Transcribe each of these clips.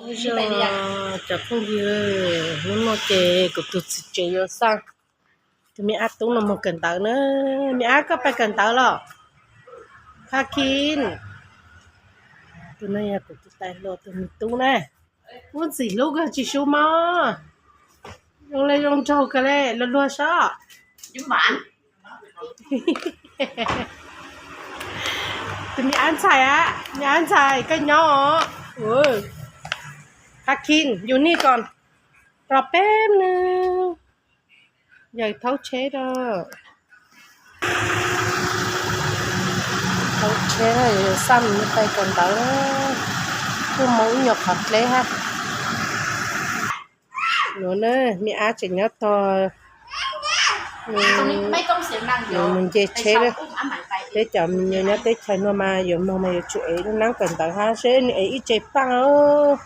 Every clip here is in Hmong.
Zoo, cov phooj ywg, hnub no ces kuv tus txiv tsev yuav xa tus me ab tub no mus kawm ntawv na. Me ab, koj pais kawm ntawv los? Pha Khin, tus no yog kuv tus tais hluas tus me tub na. Ub, ntxim hlub kawg tsis su mog. Zoo le zoo nraug kawg le, luag luag sob. Tus me ab ntxhais a, me ab ntxhais koj nyob os. Pha Khin, yus nij kos, ros peb nws, yawm thaub tsheb rau. Thaub tsheb, xaj mus pais kawm ntawv, kuj mus ib nyuag qhov dleb hab. Nuav na, me ab tseem nyob tog, mus nce tsheb na. Peb cov me nyuam nyob teb chaws no mas yuav moog mas yuav tsum ev lub neej kawm ntawv hab seb nws ev ib tse paaj.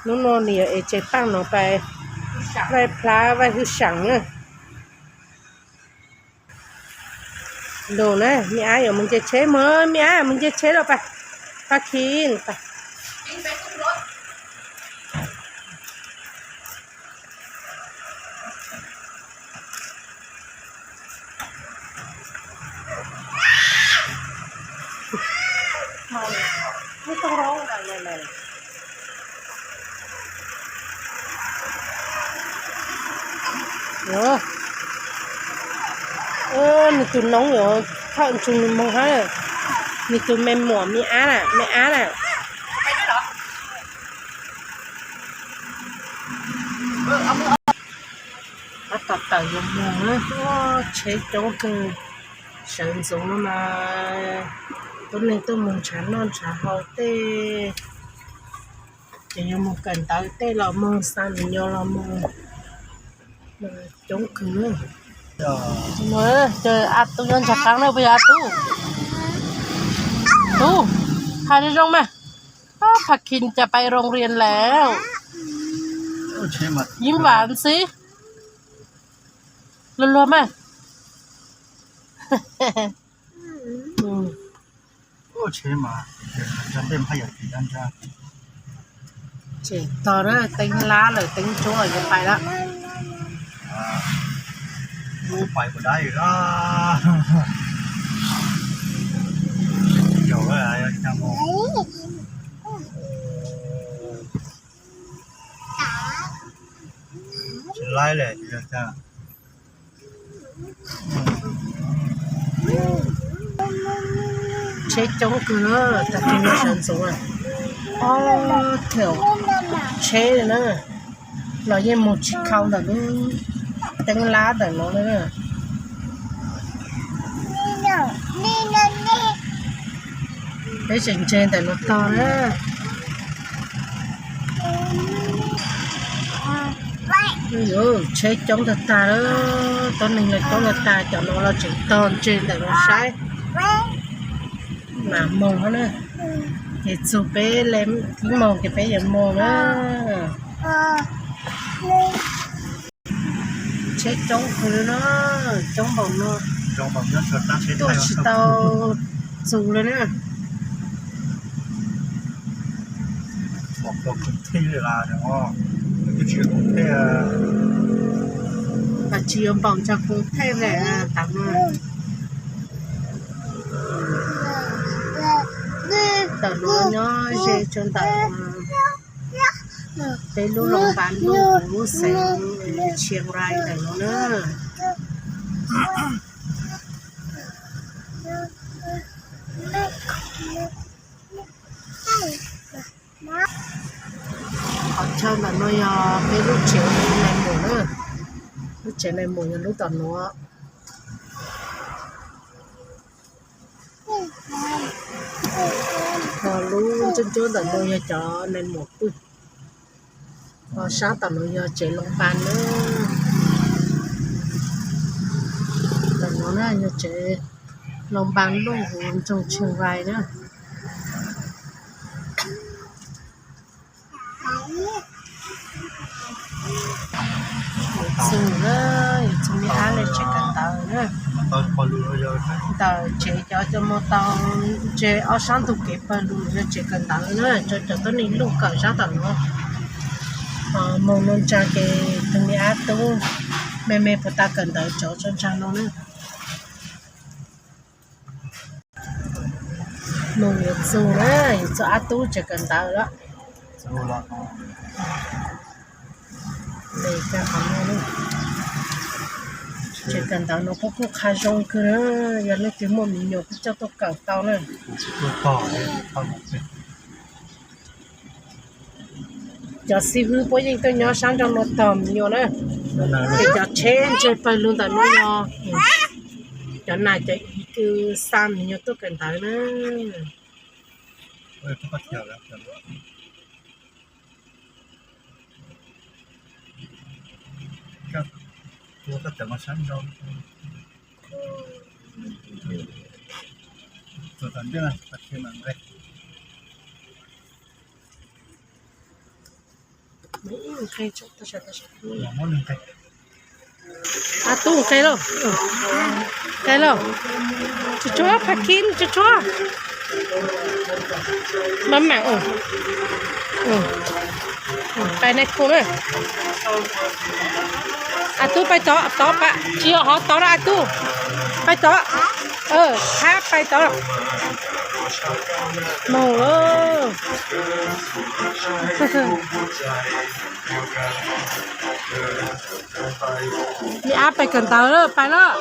Hnub no nws yuav ev tse paaj no pais vaij plab vaij hwj seem na. Lug na, me ab yuav mus nce tsheb mog, me ab mus nce tsheb los pais, Pha Khin. Nws tus noob yuav thawj ntsug nws moog hab. Nws tus me muam me ab na, me ab na. Tab tom tawm yuav moog na, tsheb coob kawg. Sawv ntxov no mas tuab neeg tuaj moog nrhav noj nrhav haus tej, ces yuav moog kawm ntawv tej los moog, xa me nyuam los moog, coob kawg. Ces a tub nyob nraag qaab na, puas yog a tub? Tub, has zoo zoo mas. Pha Khin ca pais roos rias lawm. Yeej vam xwb. Luag luag mas. Tseem tog na, teeb lab lawm, teeb ntsuab lawm, yuav pais lawm. Tsheb coob kawg, tag kis no sawv ntxov, ob thaum tsheb na, los yeej moog tsis khau ntawm lub teeb lab ntawm no na. Peb tseem ntse ntawm no tog na. Tsheb coob tag tag, tuab neeg los coob tag tag, cov no los tseem tog ntse ntawm no saib. Mam moog na, ces txug peb le ib moos ces peb yuav moog na. Tsheb coob kawg li na, coob npaum no, tuaj tsis tau txug li na. Mas tsis yuav npaum nrog Koos Thej lawm tam no. Tam no nyob ze rau ntawm peb lub Loos Npas Luj, lub xeev Tshias Nrais ntawm no na. Qhov chaw ntawm no yog peb lub tsev nais maum na. Lub tsev nais maum yog lub tom no. Ho lub ntsuab ntsuab ntawm no yog cov nais maum pw. Ho sab tom no yog tsev Loos Npas na. Tom no na yog tsev Loos Npas Luj, huv nroog Tshias Nrais na. Yus txug na, yus txug me ab le tsev kawm ntawv na. Ntawm tsev cov cov mus tau ntse ob sab ntug kev pawg lug yog tsev kawm ntawv na, rau cov tuab neeg luj kawm sab tom no. Moog nuav ntsaag ces tug me ab tub me me puas tas kawm ntawv tso tso ntsaag nuav na. Moog yuav txug na, yuav txug ab tub tseem kawm ntawv lawm. Tseem kawm ntawv nuav puab kuj qha zoo kawg na, yog leej twg muaj me nyuam kuj coj tuaj kawm tau na. Cov xib hwb puab yeej tuaj nyob sab nraud nuav tog me nyuam na. Ces cov tsheb ntseg pawg lug ntawm nuav yog cov nam cov txiv kws xa me nyuam tuaj kawm ntawv na. Ab tub nqe lauj, nqe lauj, tsuag tsuag, Pha Kim tsuag tsuag. Maj mam, pais nai khu na. Ab tub pais tod, tod pab, tsis yog hov tod na ab tub, pais tod, hab pais tod. Moog lauj. Me ab pais kawm ntawv lawm, pais lawm.